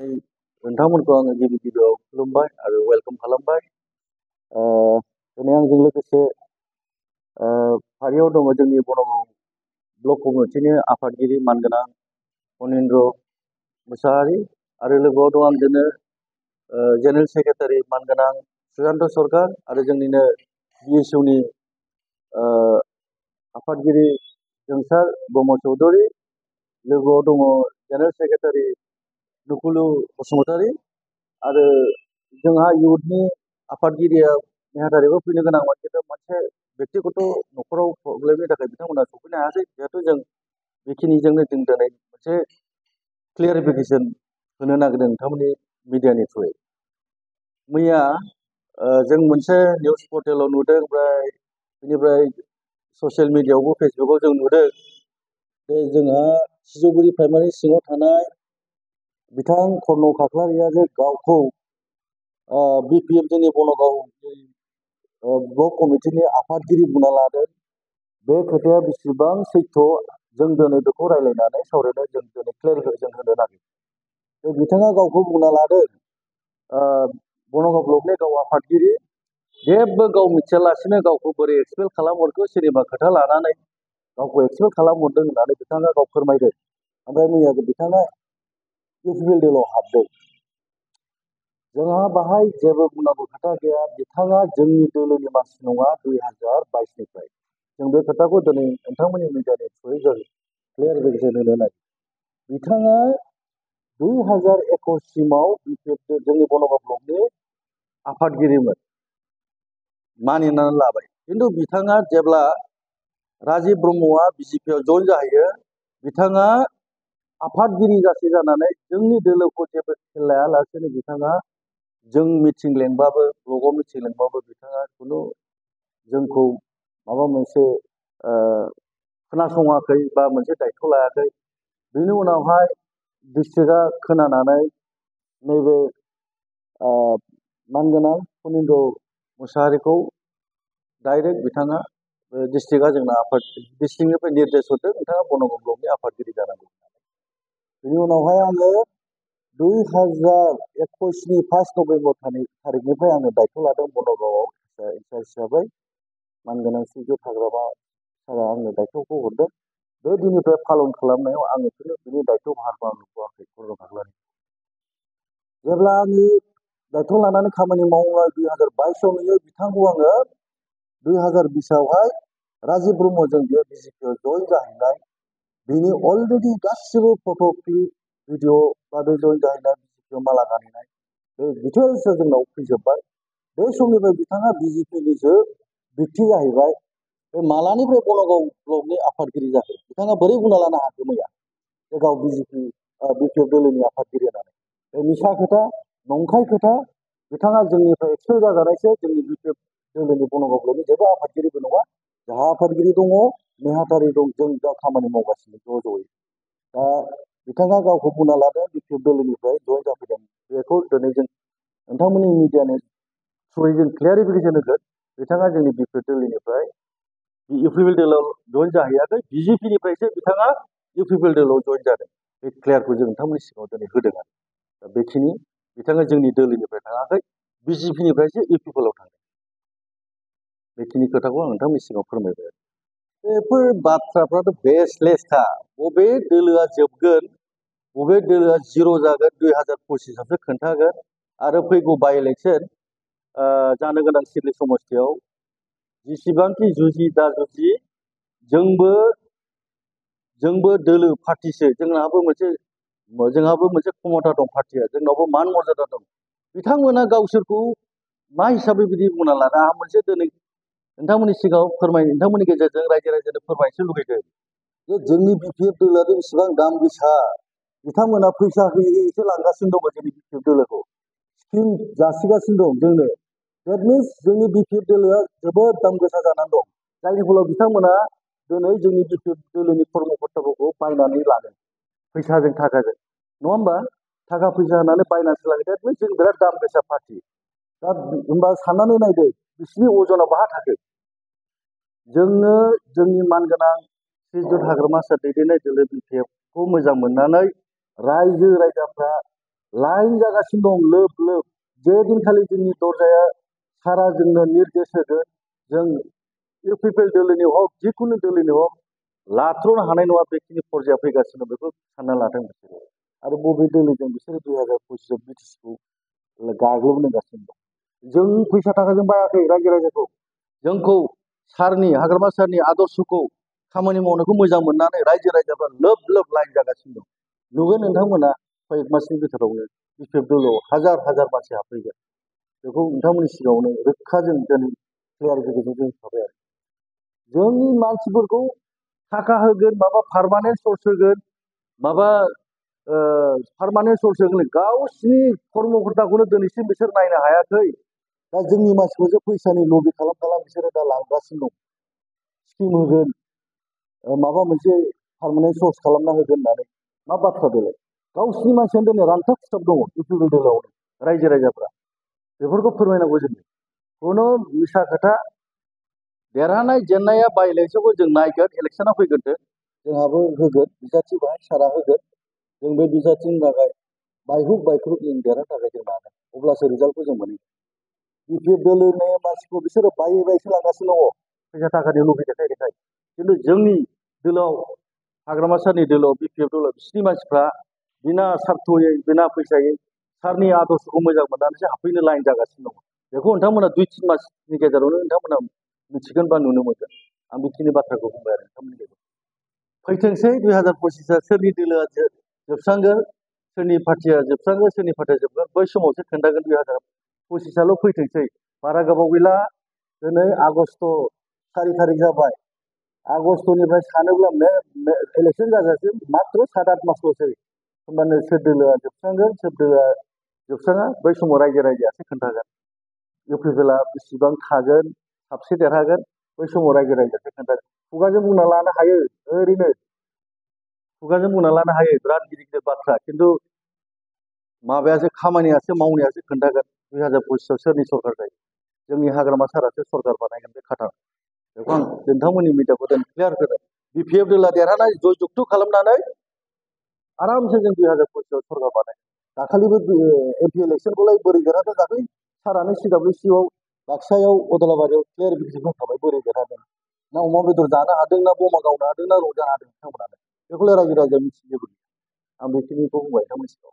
नोंथांमोनखौ आङो गिबि गिबियाव खुलुमबाय आरो वेलकाम खालामबाय। दिनै आंजों लोगोसे फारियाव दङ जोंनि बनगाव ब्लक कमिटिनि आफादगिरि मानगोनां फनिन्द्र मुसाहारि आरो लोगोआव दं आंजोंनो जेनेरेल सेक्रेटारि मानगोनां सुशान्त सरकार आरो जोंनिनो बिएसइउनि आफादगिरि जोंसार ब्रह्म चौधुरी, लोगोआव दङ जेनेरेल सेक्रेटारि दुकुलु बसुमतारी आरो जोंहा इयुथनि आफादगिरिया नेहाथारिबो फैनो गोनांमोन, खिन्थु मोनसे बेक्तिगत न'खराव प्रब्लेमनि थाखाय बिथांमोना सफैनो हायासै। जिहेतु जों बेखिनिजोंनो जों दिनै मोनसे क्लियारिफिकेसन होनो नागिरदों नोंथांमोननि मिडियानि थ्रुयै। मैया जों मोनसे निउस पर्टेलाव नुदों, ओमफ्राय बेनिफ्राय ससियेल मिडियायावबो फेसबुकाव जों नुदों जे जोंहा सिजौगुरि प्राइमारि सिङाव थानाय बिथां कर्न खाख्लारिया जे गावखौ बिपिएफ जोंनि बनगाव ब्लक कमिटिनि आफादगिरि बुंना लादों। बे खोथाया बेसेबां सैथो जों दिनै बेखौ रायज्लायनानै सावरायनो जों दिनै क्लियारिफिकेसन होनो नागिरदों। बिथाङा गावखौ बुंना लादों बनगाव ब्लकनि गाव आफादगिरि, जेबो गाव मिथियालासिनो गावखौ बोरै एक्सपेल खालामहरखो सोरनिबा खोथा लानानै गावखौ एक्सपेल खालामहरदों होननानै बिथाङा गाव फोरमायदों। ओमफ्राय मैया बिथाङा इउपिपिएलआव हाबदों। जोंहा बाहाय जेबो बुंनांगौ खोथा गैया। बिथाङा जोंनि दोलोनि मानसि नङा 2022निफ्राय। जों बे खोथाखौ दिनै नोंथांमोननि मिडियानि थ्रुयै जों क्लियारिफिकेसन होनो नागिरदों। बिथाङा 2021 सिमाव बिपिएफ जोंनि बनगाव ब्लकनि आफादगिरिमोन, मानिनानै लाबाय। खिन्थु बिथाङा जेब्ला राजिब ब्रह्मआ बिजेपिआव जइन जाहैयो, बिथाङा आफादगिरि जानानै जोंनि दोलोखौ जेबो खेल लायालासेनो बिथाङा जों मिटिं लेंबाबो ब्लकआव मिटिं लेंबाबो बिथाङा खुनु जोंखौ माबा मोनसे खोनासङाखै बा मोनसे दायथ' लायाखै। बेनि उनावहाय डिस्ट्रिक्टआ खोनानानै नैबे मानगोनां फनिन्द्र मुसाहारिखौ डाइरेक्ट बिथाङा डिस्ट्रिक्टआ जोंना डिस्ट्रिक्टनिफ्राय निर्देश हरदों नोंथाङा बनगाव ब्लकनि आफादगिरि जानांगौ। बेनि उनावहाय आङो 2021नि 1 नभेम्बर थारिखनिफ्राय आङो दायथ' लादों बनगावआव इनचार्ज हिसाबै। मानगोनां सिजौ हाग्रामा सारआ आंनो दायथ'खौ हरदों। बे दिननिफ्राय पालन खालामनायाव आङो बिनि दायथ' भारखौ आं नुबोआखै कर्न खाख्लारि। जेब्ला आङो दायथ' लानानै खामानि मावनाय 2022आव नुयो बिथांखौ आङो 2020आवहाय राजिब ब्रह्मजों बियो बिजेपिआव जइन जाहैनाय, बिनि अलरेडि गासिबो फट' क्लिप भिडिअ बा बे जइन जाहैनाय बिजेपिआव माला गानहैनाय बे डिटेल्सआ जोंनाव फैजोब्बाय। बे समनिफ्राय बिथाङा बिजेपिनिसो बिक्ति जाहैबाय। बे मालानिफ्राय बनगाव ब्लकनि आफादगिरि जाखो? बिथाङा बोरै बुंना लानो हाखो मैया जे गाव बिपिएफ दोलोनि आफादगिरि होननानै? बे मिसा खोथा, नंखाय खोथा। बिथाङा जोंनिफ्राय एक्सपेल जाजानायसो। जोंनि बिपिएफ दोलोनि बनगाव ब्लकनि जेबो आफादगिरिबो नङा। जाहा आफादगिरि दङ, नेहाथारि दं, जों दा खामानि मावगासिनो ज'यै। दा बिथाङा गावखौ बुंना लादों बिपिएफ दोलोनिफ्राय जइन जाफैदों। बेखौ दिनै जों नोंथांमोननि मिडियानि थ्रुयै जों क्लियारिफिकेसन होगोन। बिथाङा जोंनि बिपिएफ दोलोनिफ्राय इउपिपिएल दोलोआव जइन जाहैयाखै, बिजेपिनिफ्रायसो बिथाङा इउपिपिएल दोलोआव जइन जादों। बे क्लियारखौ जों नोंथांमोननि सिगाङाव दिनै होदों आरो। दा बेखिनि बिथाङा जोंनि दोलोनिफ्राय थाङाखै, बिजेपिनिफ्रायसो इउपिपिएलआव थांदों। बेखिनि खोथाखौ आं नोंथांमोननि सिगाङाव फोरमायबाय। बेफोर बाथ्राफ्राथ' बेसलेसखा। बबे दोलोआ जोबगोन, बबे दोलोआ जिर' जागोन 2025आवसो खोन्थागोन। आरो फैगौ बाइ इलेक्सन जानो गोनां सिडली समस्तियाव जेसेबांखि जुजि दा जुजि जोंबो दोलो पार्टिसो, जोंहाबो मोनसे क्षमता दं पार्टिया, जोंनावबो मान मर्यादा दं। बिथांमोना गावसोरखौ मा हिसाबै बिदि बुंना लानो? आं मोनसे दिनै नोंथांमोननि सिगाङाव नोंथांमोननि गेजेरजों रायजोनो फोरमायनो लुगैदों जे जोंनि बिपिएफ दोलोआदि बेसेबां दाम गोसा। बिथांमोना फैसा होयैसो लांगासिनो दङ जोंनि बिपिएफ दोलोखौ, स्किम जासिगासिनो दं जोंनो। देट मिन्स जोंनि बिपिएफ दोलोआ जोबोद दाम गोसा जानानै दं, जायनि फलाव बिथांमोना दिनै जोंनि बिपिएफ दोलोनि कर्मकर्ताफोरखौ बायनानै लादों फैसाजों थाखाजों, नङा होमबा? थाखा फैसा होनानै बायनानैसो लादों। देट मिन्स जों बिराद दाम गोसा पार्टि। दा होमबा साननानै नायदो बिसिनि अजना बहा थाखो? जोंनो जोंनि मानगोनां श्रीजुत हाग्रामा सार दैदेननाय दोलो बिपिएफखौ मोजां मोननानै रायजो राजाफ्रा लाइन जागासिनो दं लोब लोब जे दिनखालि जोंनि दरजाया सारा जोंनो निर्देश होगोन जों इउपिपिएल दोलोनि हक जिखुनु दोलोनि हक लाथ्र'नो हानाय नङा बेखिनि पर्याया फैगासिनो बेखौ सानना लादों बिसोरो आरो बबे दोलोजों बिसोरो 2025 बिटिसिखौ गाग्लोबनो गासिनो दं जों फैसा थाखाजों बायाखै रायजो राजाखौ जोंखौ सारनि हाग्रामा सारनि आदर्शखौ खामानि मावनायखौ मोजां मोननानै रायजो राजाफ्रा लोब लोब लाइन जागासिनो दं नुगोन नोंथांमोना कयेक मासनि गेजेरावनो बिपिएफ दोलोआव हाजार हाजार मानसि हाबफैगोन बेखौ नोंथांमोननि सिगाङावनो रोखा जों दिनै क्लियारिफिकेसन जों होखाबाय आरो जोंनि मानसिफोरखौ थाखा होगोन माबा पार्मानेन्ट सर्स होगोन माबा पार्मानेन्ट सर्स होगोन गावसिनि कर्मकर्ताखौनो दिनैसिम बिसोर नायनो हायाखै दा जोंनि मानसिखौसो फैसानि लबि खालाम खालाम बिसोरो दा लांगासिनो दं स्किम होगोन माबा मोनसे पार्मानेन्ट सर्स खालामना होगोन होननानै मा बाथ्रा बेलाय गावसिनि मानसियानो दिनै रानथाब खुथाब दङ इउपिपिएल दोलोआवनो रायजो राजाफ्रा बेफोरखौ फोरमायनांगौ जों खुनु मिसा खोथा देरहानाय जेननाया बाय इलेक्सनखौ जों नायगोन इलेक्सना फैगोनसो जोंहाबो होगोन बिजाथि बाहाय सारा होगोन जों बे बिजाथिनि थाखाय बायहुक बायख्रुब जों देरहानो थाखाय जों नाजागोन अब्लासो रिजाल्टखौ जों मोनहैगोन बिपिएफ दोलोनि मानसिखौ बिसोरो बायै बायैसो लांगासिनो दङ फैसा थाखानि लुबै देखाय देखाय खिन्थु जोंनि दोलोआव हाग्रामा सारनि दोलोआव बिपिएफ दोलोआव बिसिनि मानसिफ्रा बिना सार्थयै बिना फैसायै सारनि आदर्शखौ मोजां मोननानैसो हाबफैनो लाइन जागासिनो दङ बेखौ नोंथांमोना 2-3 मासनि गेजेरावनो नोंथांमोना मिथिगोन बा नुनो मोनगोन आं बेखिनि बाथ्राखौ बुंबाय आरो नोंथांमोननि गेजेराव फैथोंसै 2025 सोरनि दोलोआ जोबस्रांगोन सोरनि पार्टिया जोबस्रांगोन सोरनि पार्टिया जोबगोन बै समावसो खोन्थागोन 2025 फैथोंसै बारा गोबाव गैला दिनै आगष्ट 4 थारिख जाबाय आगष्टनिफ्राय सानोब्ला इलेक्सन जाजासिम मात्र 7-8 मासल'सै होमबानो सोर दोलोआ जोबस्रांगोन सोर दोलोआ जोबस्राङा बै समाव रायजो राजायासो खोन्थागोन इउपिपिएलआ बेसेबां थागोन साबसे देरहागोन बै समाव रायजो राजायासो खोन्थागोन खुगाजों बुंना लानो हायो ओरैनो खुगाजों बुंना लानो हायो बिराद गिदिर गिदिर बाथ्रा खिन्थु माबायासो खामानियासो मावनायासो खोन्थागोन 2025 सोरनि सरकार जायो जोंनि हाग्रामा सारासो सरकार बानायगोन बे खाथा बेखौ आं नोंथांमोननि मिडियाखौ दोन क्लियार होदों बिपिएफ दोला देरहानाय जय जुगथ' खालामनानै आरामसे जों 2025 सरकार बानायगोन दाखालिबो एमपि इलेक्सनखौलाय बोरै देरहादों दाखालि सारानो सिडब्लिउसिआव बाक्सायाव अदलाबारियाव क्लियारिफिकेसन होखाबाय बोरै देरहादों ना अमा बेदर जानो हादों ना बमा गावनो हादों ना रंजानो हादों बिथांमोनानो बेखौलाय रायजो राजाया मिथिजोबो आं बेखिनिखौ बुंबाय नोंथांमोननि सिगाङाव